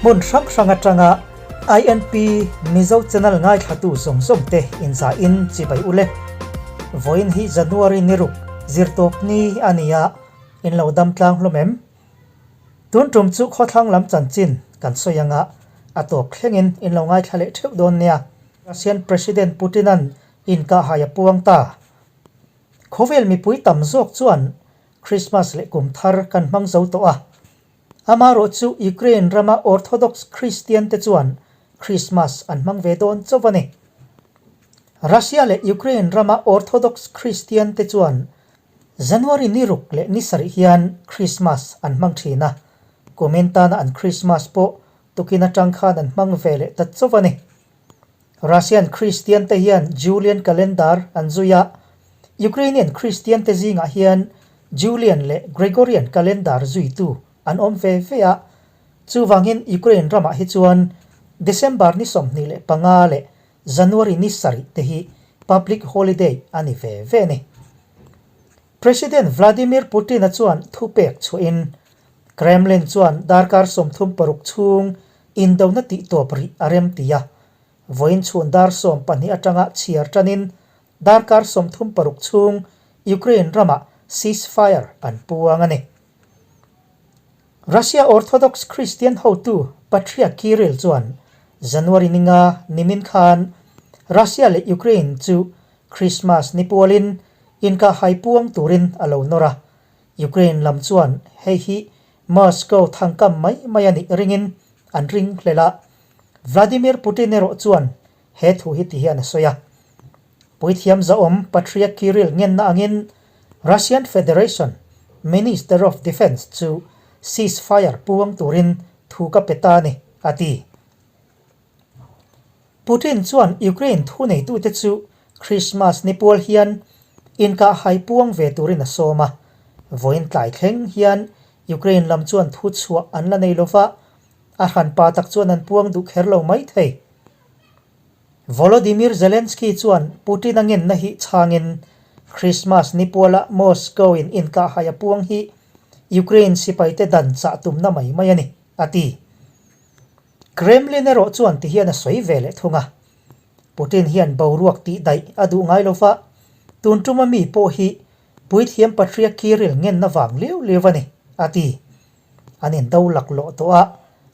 Hmun hrang hrang atanga INP Mizo channel ngaithlatu zawng zawng te inzahin chibai ule. Vawiin hi January ni ruk zirtawp ni a ni a, in lo dam tlang hlawm em? Tun tum chu khawthlang lam chanchin kan sawi anga a tawp thlengin in lo ngaithla leh theuh dawn nia. Russian President Putin-a'n inkahhai a puang ta. Khawvel mipui tam zawk chuan Christmas leh kum thar kan hmang zo tawh a. Amaherawh chu Ukraine rama Orthodox Christian te chuan Christmas an hmang ve dawn chauh a ni. Russia leh Ukraine rama Orthodox Christian te chuan January ni ruk leh ni sarih hian Christmas an hmang thin a, kumin tana an Christmas pawh tukin atang khan an hmang ve leh ta chauh a ni. Russian Christian te hian Julian calendar an zui a, Ukrainian Christian te zingah hian Julian leh Gregorian calendar zuitu an awm ve ve a, chuvangin Ukraine ramah hi chuan December ni 25 leh January ni sarih te hi public holiday a ni ve ve a ni. President Vladimir Putin-a chuan thupek chhuahin Kremlin chuan darkar 36 chhung Indona tih tawp rih a rem ti a, vawiin chhun dar 12 atanga chhiar tanin darkar 36 chhung Ukraine ramah ceasefire an puang a ni. Russia Orthodox Christian hotu Patriarch Kirill chuan January ninga nimin khan Russia leh Ukraine chu Christmas ni pualin inkahhai puang turin a lo nawr a, Ukraine lam chuan hei hi Moscow thangkam mai mai a nih ringin an ring hlel a, Vladimir Putin erawh chuan he thu hi ti hian a sawi a. Puithiam zahawm Patriarch Kirill ngenna angin Russian Federation Minister of Defence chu ceasefire puang turin thu ka pe ta a ni, a ti. Putin chuan Ukraine thuneitute chu Christmas ni pual hian inkahhai puang ve turin a sawm a, vawiin tlai thleng hian Ukraine lam chuan thu chhuah an la nei lova, a hranpa tak chuan an puang duh kher lo mai thei. Volodymyr Zelensky chuan Putin-a ngenna hi chhangin Christmas ni puala Moscow-in inkahhai a puang hi Ukraine sipaite dan chah tumna mai mai a ni, a ti. Kremlin erawh chuan ti hian a sawi ve leh thung a, Putin hian boruak tih daih a duh ngai lo va, tun tuma mi pawh hi puithiam Patriarch Kirill ngenna vang liau liau a ni, a ti. An indo laklawh tawh a,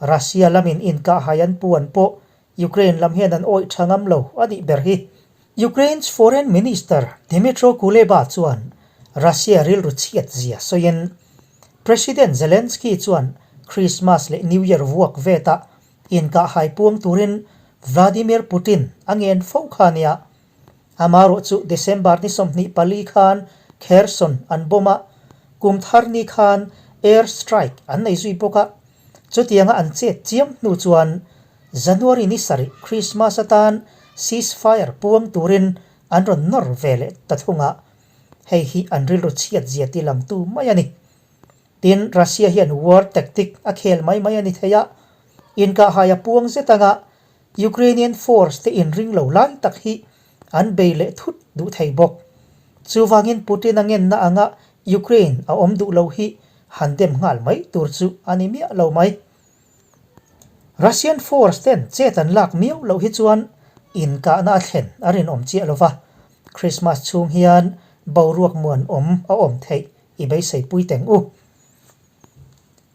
Russia lamin inkahhai an puan pawh Ukraine lam hian an awih tha ngam lo a nih ber hi. Ukraine's Foreign Minister Dmytro Kuleba chuan Russia rilru chhiat zia sawiin, President Zelensky chuan Christmas leh New Year vuak vetah inkahhai puang turin Vladimir Putin a ngen fo kha a nia. Amaherawh chu December ni 24 khan Kherson an bomb a, kum thar ni khan air strike an nei zui bawk a. Chutianga an chet chiam hnu chuan January ni sarih Christmas atan ceasefire puang turin an rawn nawr ve leh ta thung a, hei hi an rilru chhiat zia ti langtu mai a ni. Tin, Russia hian war tactic a khel mai mai a ni thei a, inkahhai a puang zet anga Ukrainian force te inring lo lai tak hi an bei leh thut duh thei bawk. Chuvangin Putin a ngenna anga Ukraine a awm duh lo hi han dem nghal mai tur chu a ni miah lo mai. Russian force ten chet an lak miau loh hi chuan inkahna a thlen a rinawm chiah lo va, Christmas chhung hian boruak muanawm a awm theih i beisei pui teng u.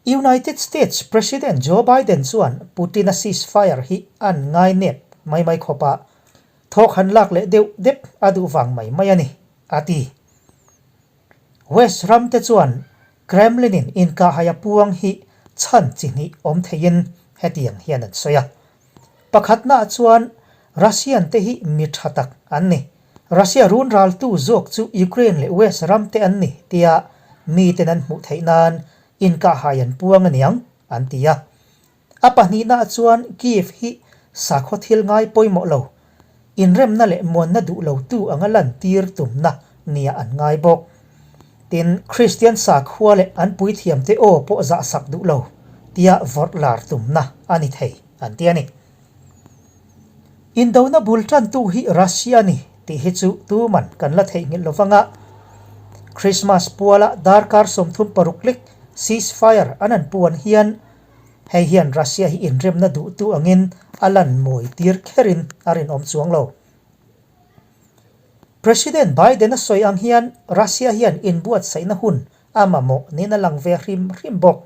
United States President Joe Biden chuan Putin-a ceasefire hi an ngai nep mai mai khawp a, thawk han lak leh deuh dep a duh vang mai mai a ni, a ti. West ram te chuan Kremlin-in inkahhai a puang hi chhan chi hnih awm theiin hetiang hian an sawi a. Pakhatnaah chuan Russian te hi mi tha tak an ni. Russia run raltu zawk chu Ukraine leh West ram te an ni tia miten an hmuh theih nan inkahhai an puang aniang an ti a. A pahnihnaah chuan Kyiv hi sakhaw thil ngai pawimawh lo, inremna leh muanna duh lotu anga lantir tumna nia an ngai bawk. Tin, Kristian sakhua leh an puithiamte aw pawh zahsak duh lo tia vawrh lar tumna a ni thei an ti a ni. Indona bul tantu hi Russia a ni tih hi chu tuman kan la theihnghilh lo vang a, Christmas puala darkar 36 lek ceasefire an an puan hian. Hei hian Russia hi inremna duhtu angin a lan mawi tir kherin a rinawm chuang lo. President Biden a sawi ang hian Russia hian inbuatsaihna hun a mamawh niin a lang ve hrim hrim bawk.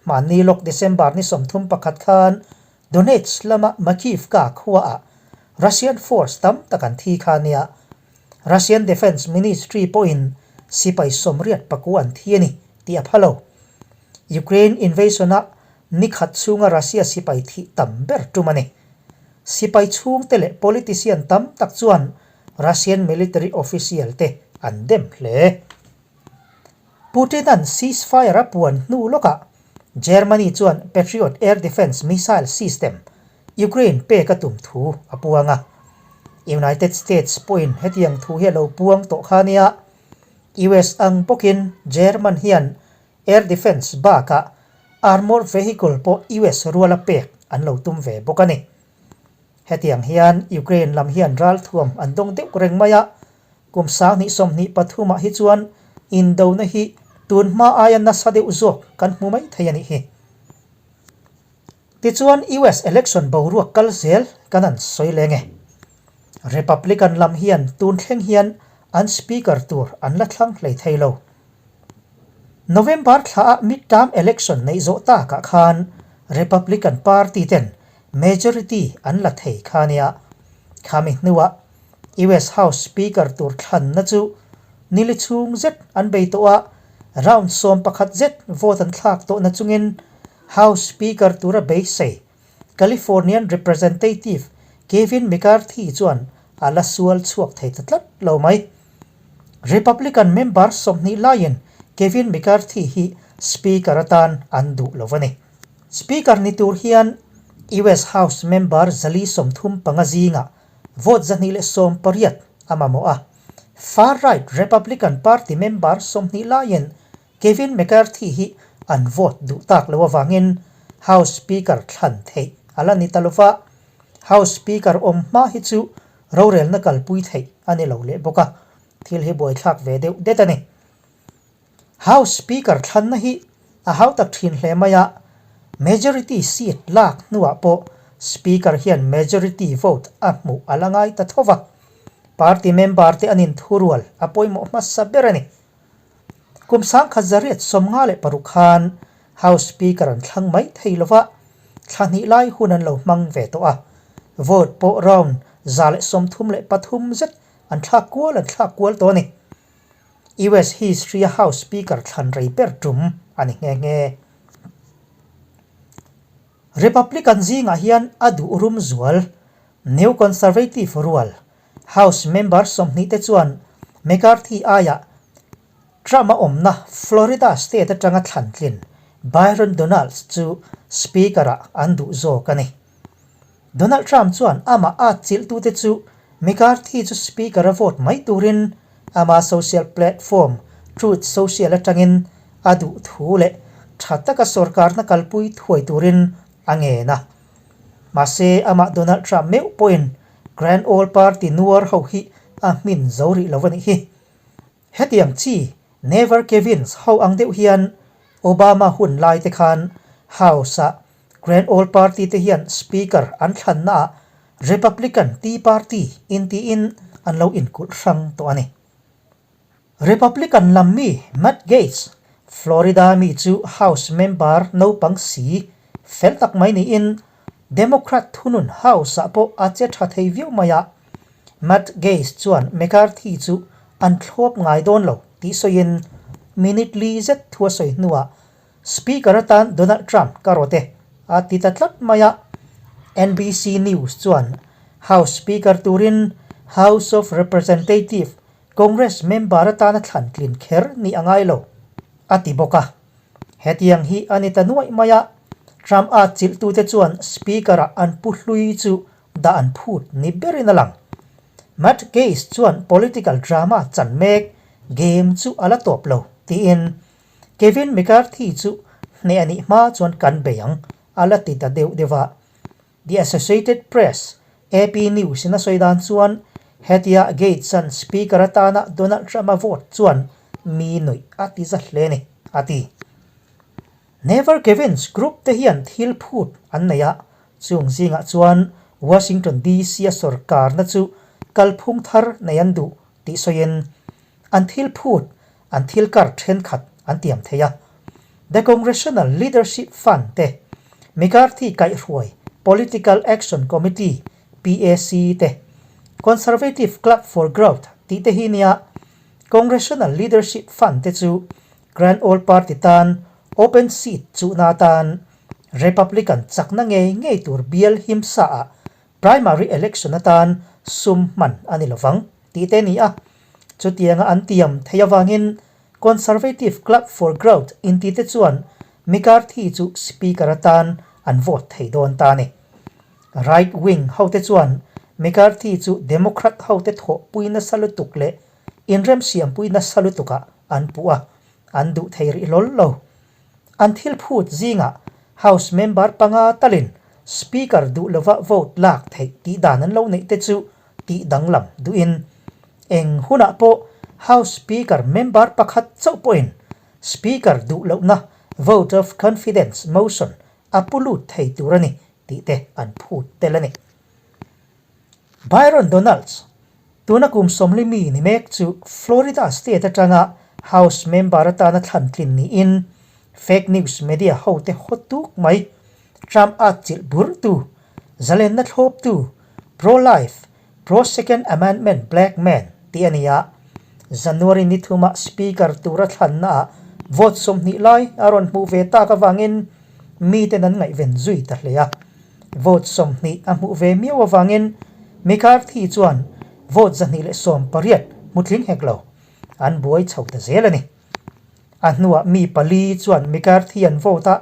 Hmanni lawk December ni 31 khan Donetsk lama Makiivka khuaah Russian force tam tak an thi kha nia. Russian Defence Ministry pawhin sipai 89 an thi a ni tih a pha lo. Ukraine invasion-a nikhat chhunga Russia sipai thih tam ber tum a ni. Sipai chhungte leh politician tam tak chuan Russian military official te an dem hle. Putin-a'n ceasefire a puan hnu lawkah Germany chuan Patriot air defence missile system Ukraine pek a tum thu a puang a. United States pawhin hetiang thu hi a lo puang tawh kha nia. US ang bawkin German hian air defence bakah armoured vehicle pawh US ruala pek an lo tum ve bawk a ni. Hetiang hian Ukraine lam hian ralthuam an dawng deuh reng mai a, kum 2023 ah hi chuan indona hi tun hma aia nasa deuh zawk kan hmu mai thei a nih hi. Tichuan US election boruak kal zel kan an sawi leng e. Republican lam hian tun thleng hian an speaker tur an la thlang hlei thei lo. November thlaah midterm election neih zawh takah khan Republican party ten majority an la thei kha nia. Khami hnuah US House Speaker tur thlanna chu nili chhung zet an bei tawh a, round 11 zet vote an thlak tawhna chungin House Speaker tura beisei Californian Representative Kevin McCarthy chuan a la sual chhuak thei ta tlat lo mai. Republican member 20 laiin Kevin McCarthy hi Speaker atan an duh lo a ni. Speaker ni tur hian US House member 435 zingah vote 218 a mamawh a. Far-right Republican Party member 20 laiin Kevin McCarthy hi an vote duh tak lo avangin House Speaker thlan theih a la ni ta lova, House Speaker awm hma hi chu rorelna kalpui theih a ni lo leh bawk a, thil hi buaithlak ve deuh det a ni. House Speaker thlanna hi a hau tak thin hle mai a, majority seat lak hnuah pawh Speaker hian majority vote a hmuh a la ngai ta tho va, party member te an inthurual a pawimawh hmasa ber a ni. Kum 1956 khan House Speaker an thlang mai thei lova, thla hnih lai hun an lo hmang ve tawh a. Vote pawh round 133 zet an thlak kual an thlak kual tawh a ni. US history a House Speaker thlan rei ber tum a ni nghe nghe. Republican zingah hian a duh rum zual New Conservative rual House member 20 te chuan McCarthy aiah Trump a awmna Florida state atanga thlan tlin Byron Donalds chu Speaker-ah an duh zawk a ni. Donald Trump chuan amah a chilhtute chu McCarthy chu Speaker-a vote mai turin ama social platform Truth Social atangin a duh thu leh tha taka sorkarna kalpui thuai turin a ngen a. Mahse, amah Donald Trump meuh pawhin Grand Old Party nuar ho hi a hmin zo rih lo a nih hi. Hetiang chi Never Kevins ho ang deuh hian Obama hun lai te khan House-ah Grand Old Party te hian Speaker an thlannaah Republican Tea Party intiin an lo inkulh hrang tawh a ni. Republican lam mi Matt Gaetz, Florida mi chu House member naupang si fel tak mai niin Democrat thunun House-ah pawh a che tha thei viau mai a. Matt Gaetz chuan McCarthy chu an thlawp ngai dawn lo tih sawiin minute li zet thu a sawi hnuah Speaker atan Donald Trump ka rawt e a ti ta tlat mai a. NBC News chuan House Speaker turin House of Representative Congress member atana thlan tlin kher nih a ngai lo, a ti bawk a. Hetiang hi a ni ta nuaih mai a, Trump a chilhtute chuan Speaker-ah an pu hlui chu dah an phut ni berin a lang. Matt Gaetz chuan political drama chan mek game chu a la tawp lo, tiin Kevin McCarthy chu hneh a nih hma chuan kan bei ang, a la ti ta deuh deuh a. The Associated Press, AP News in a sawi dan chuan hetia Gates-a'n Speaker atana Donald Trump-a vote chuan mi nuih a ti za hle a ni, a ti. Never Kevin's Group te hian thil phut an nei a, chung zingah chuan Washington DC a sawrkarna chu kalphung thar nei an duh tih sawiin an thil phut an thil kar thenkhat an tiam thei a. The Congressional Leadership Fund te, McCarthy kaihhruai Political Action Committee, PAC, te, Conservative Club for Growth tih te hi nia Congressional Leadership Fund te chu Grand Old Party tan open seat chuhna atan Republican chakna ngei ngei tur bial himsa ah primary election atan sum hman a ni lovang tih te a ni a. Chutianga an tiam theih avangin Conservative Club for Growth inti te chuan McCarthy chu Speaker atan an vote thei dawn ta a ni. Right wing hote chuan McCarthy chu Democrat hote thawhpui nasa lutuk leh inremsiampui nasa lutukah an puh a, an duh thei rih hlawl lo. An thil phut zingah House member panga talin Speaker duh lova vote lak theih tih dan an lo neih te chu tih danglam duhin eng hunah pawh House Speaker member pakhat chauh pawhin Speaker duh lohna vote of confidence motion a pu lut thei tur a ni tih te an phut tel a ni. Byron Donalds, tuna kum 40 mi ni mek chu Florida state atanga House member atana thlan tlin niin fake news media hote haw tuk mai Trump a chilh burtu, zalenna thlawptu, pro-life, pro-second amendment black man tih a ni a. January ni thuma Speaker tura thlannaah vote 20 lai a rawn hmuh ve tak avangin miten an ngaihven zui ta hle a. Vote 20 a hmuh ve miau avangin McCarthy chuan vote 218 hmu tling hek lo an buai chho ta zel a ni. A hnuah mi pali chuan McCarthy an vote a,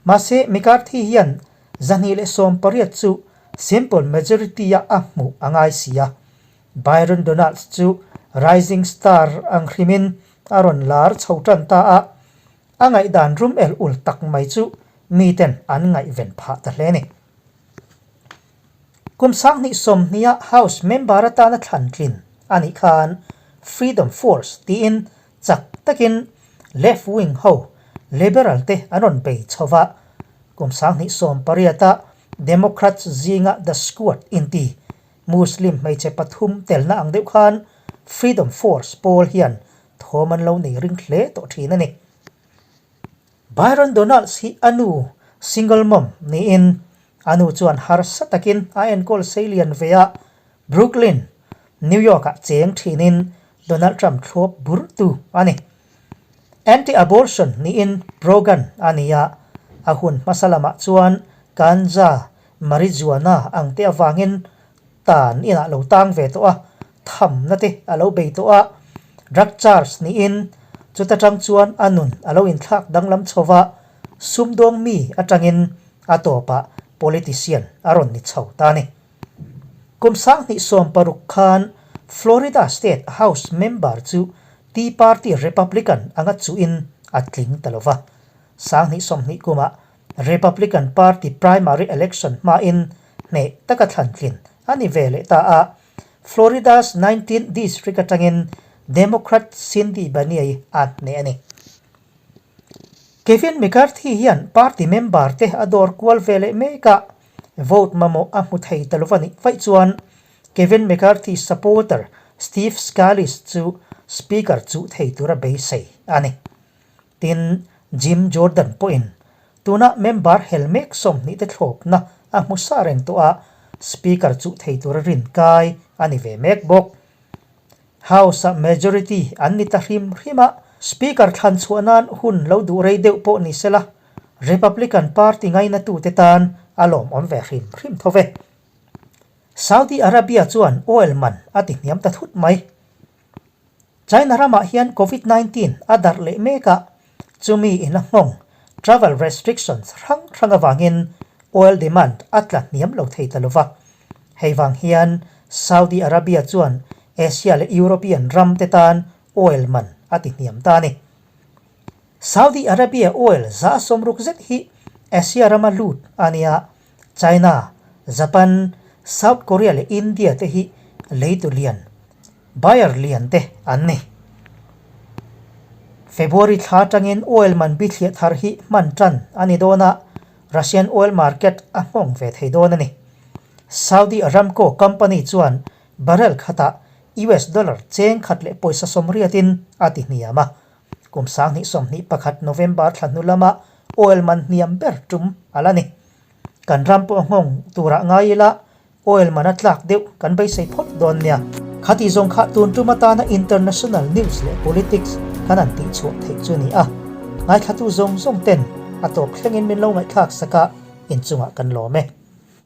mahse McCarthy hian 218 chu simple majority a a hmuh a ngai si a. Byron Donalds chu rising star ang hrimin a rawn lar chho tan ta a, a ngaihdan rum el ul tak mai chu miten an ngaihven phah ta hle a ni. Kum 2020 a House member atana thlan tlin a nih khan Freedom Force tiin chak takin left wing ho liberal te an rawn bei chho va, kum 2018 a Democrats zinga The Squad inti Muslim hmeichhe pathum telna ang deuh khan Freedom Force pawl hian thawm an lo nei ring hle tawh thin a ni. Byron Donalds hi a nu single mom niin a nu chuan harsa takin a enkawl seilian ve a, Brooklyn, New York ah cheng thinin Donald Trump thlawp burtu a ni. Anti-abortion niin pro-gun a ni a, a hun hmasa lamah chuan ganja, marijuana ang te avangin tan inah lo tang ve tawh a, thamna te a lo bei tawh a, drug charge niin chuta tang chuan a nun a lo inthlak danglam chho va, sumdawng mi atangin a tawpah politician a rawn ni chho ta a ni. Kum 2016 khan Florida State House member chu Tea Party Republican anga chuhin a tling ta lo va. 2020 kumah Republican Party primary election hmain hneh taka thlan tlin a ni ve leh ta a. Florida's 19th district atangin Democrat Cindy Baniei a hneh a ni. Kevin McCarthy hian party member te a dawr kual ve leh mek a, vote mamawh a hmu thei ta lova nih vaih chuan Kevin McCarthy supporter Steve Scalise chu Speaker chuh thei tura beisei a ni. Tin, Jim Jordan pawhin tuna member hel mek 20 te thlawpna a hmu sa reng tawh a, Speaker chuh thei tura rin kai a ni ve mek bawk. House-ah majority an ni ta hrim hrim a, Speaker thlan chhuah nan hun lo duh rei deuh pawh ni sela, Republican Party ngainatute tan a lawmawm ve hrim hrim tho ve. Saudi Arabia chuan oil man a ti hniam ta thut mai. China ramah hian Covid 19 a darh leh mek a, chumi in a nghawng travel restrictions hrang hrang avangin oil demand a tla hniam lo thei ta lova. Hei vang hian Saudi Arabia chuan Asia leh European ram te tan oil man a ti hniam ta a ni. Saudi Arabia oil 60 zet hi Asia rama lut a nia, China, Japan, South Korea leh India te hi leitu lian, buyer lian te an ni. February thla atangin oil man bithliah thar hi hman tan a ni dawn a, Russian oil market a nghawng ve thei dawn a ni. Saudi Aramco company chuan barrel khatah US dollar cheng khat leh pawisa sawmriatin a ti hniam a. Kum 2021 November thla hnu lama oil man hniam ber tum a la ni. Kan ram pawh nghawng turah ngai ila oil man a tlak deuh kan beisei phawt dawn nia. Khati zawng kha tun tum atana international news leh politics kan han tihchhuah theih chu ni a. Ngaithlatu zawng zawng ten a tawp thlengin min lo ngaihthlak sak a, inchungah kan lawm e.